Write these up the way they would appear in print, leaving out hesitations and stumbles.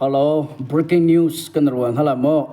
Hello, breaking news kan rual hnga la maw?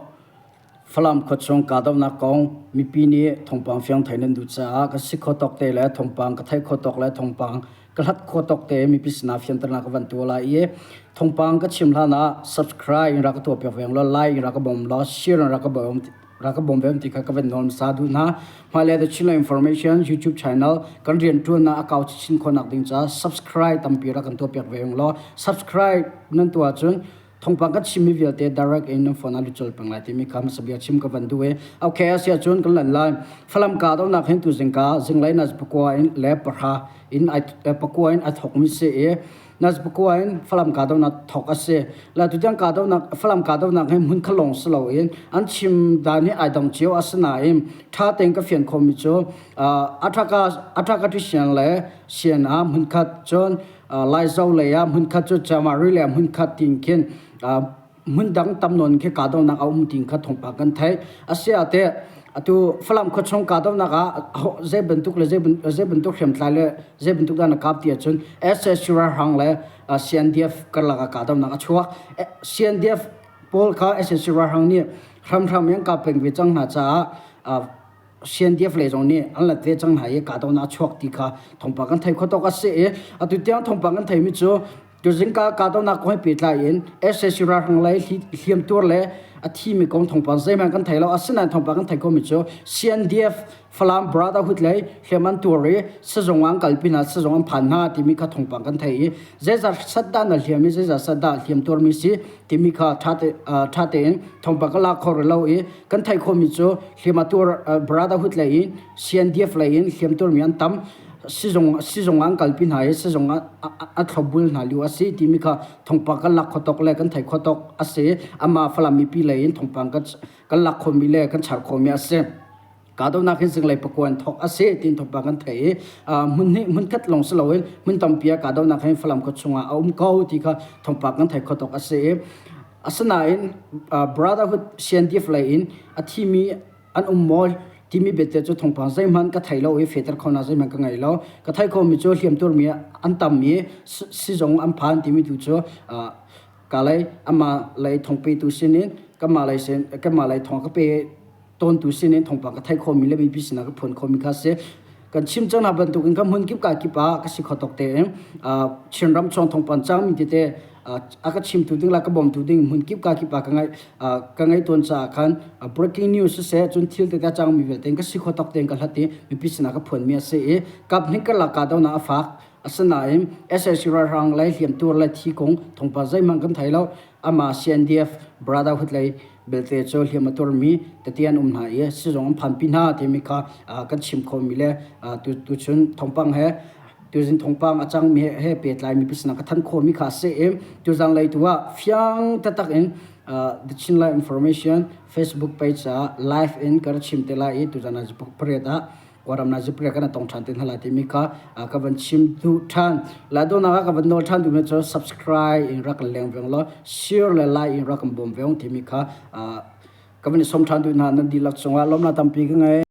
Falam khuachung kahdohnak kong mipi nih thawngpang fiang thei nan duh caah ka si kho tawk te le thawngpang ka theih kho tawk le thawngpang ka hlat kho tawk te mipi sinah fianternak ka van tuah lai i thawngpang ka chim hlan ah subscribe in rak ka tuah piak veng law like in rak ka bawm law share in rak ka bawm rak ka bawm ve ti kha ka van nawl hmasa duh hna. Hmailei The Chinland Information YouTube channel kan rianṭuannak a kau chin khawhnak ding caah subscribe tampi rak kan tuahpiak ve ung law subscribe nan tuah ahcun thawngpang kan chimmi vialte direct in nan phone ah lut colh peng lai timi kha hmasa bia chim ka van duh i okay a si ahcun kan lan lai. Falam ka donak hin tu zingka zinglei nas pakua in le pahra in ai pakua in a thawkmi si i nas pakua in Falam kahdohnak thawk a si. La tutiang kahdohnak Falam kahdohnak hi hmun kha lawng si loin an chim dan hi ai dang cio a si nain ṭha tein ka fian khomi cu Athaka Athaka Siang le CNA hmunkhat cun Laizo lei ah hmunkhat cu Chamari le hmunkhat tin khin hmun dang tam nawn khi kahdohnak a um ti kha thawngpang kan theih. Asiah atu Falam khuachung kahdohnak ah zei bantuk le zei bantuk hriamtlai le zei bantuk dah na kap ti ahcun SSU ralhrang le CNDF karlak ah kahdohnak a chuak. CNDF pawl kha SSU ralhrang nih hramhram in an kap peng ve cang hna caah CNDF lei zong nih an lat ve cang hna i kahdohnak a chuak ti kha thawngpang kan thei kho tawk a si i atu tiang thawngpang kan theimi cu Tuzing ka kahdohnak kong he pehtlai in sac ralhrang lei hliamtuar le a thimi kong thawngpang zeihmanh kan thei lo. Asinain thawngpang kan theih khomi cu CNDF Falam Brotherhood lei hliam an tuar i sizung ah an kalpi hna, sizung an phan hna timi kha thawngpang kan thei i zeizat sat dah na hliam i zeizat sat dah hliamtuarmi si timi kha ṭha tein thawngpang kan lak kho rih lo i kan theih khomi cu hliam a tuar Brotherhood lei in CNDF lei in hliamtuarmi an tam. Sizung sizung ah an kalpi hna i sizung ah a thlopbul hna lio a si timi kha thawngpang kan lak kho tawk le kan thei kho tawk a si. Amah Falam mipi lei in thawngpang kan kan lak khomi le kan char khomi a si. Kahdohnak hi zinglei pakua in thawk a si tiin thawngpang kan thei i hmun hnih hmun khat lawng si loin hmun tampi ah kahdohnak hi Falam khua chungah a um ko ti kha thawngpang kan thei kho tawk a si i asinain Brotherhood CNDF lei in a thimi an um maw timi biate cu thawngpang zeihmanh ka thei lo i fehter khonak zeihmanh ka ngei lo. Ka theih khomi cu hliamtuarmi an tam i sizung an phan timi tu cu ka lei amah lei thawngpetu sinin kanmah lei sin kanmah lei thawng ka pe tawntu sinin thawngpang ka theih khomi le mipi sinah ka phuan khomi kha si. Kan chim cang hna bantukin ka hmun kip ka kip ah ka si kho tok tein Chinram chung thawngpang cangmi tete a ka chimtu ding le ka bawmtu ding hmun kip ka kip ah ka ngaih ka ngaih tawn caah khan breaking news siseh cun thil tete a cangmi vialte ka si kho tok tein ka hlat i mipi sinah ka phuanmi a si i kap hnih karlak kahdohnak a fak. Asinain sac ralhrang lei hliamtuar le thi kong thawngpang zeihmanh kan thei lo. Amah CNDF Brotherhood lei belte cu hliam a tuarmi tete an um hna i sizung an phanpi hna timi kha kan chim khomi le tuchun thawngpang he tuzing thawngpang a cangmi he pehtlai mipi sinah ka thanh khawhmi kha a si i tuzang lei tu ah fiang taktak in The Chinland Information Facebook page ah live in ka ra chim te lai i tuzan ah pariat ah Kawlram na zipre kan tong ṭhan te hna lai timi kha ka van chim duh ṭhan. Lai dawhnak ah ka van nawl ṭhan duhmi cu subscribe in rak kan leng veng law share le like in rak kan bawm ve timi kha ka van i sawm ṭhan duh hna. Nan dihlak cungah lawmhnak tampi ka ngei.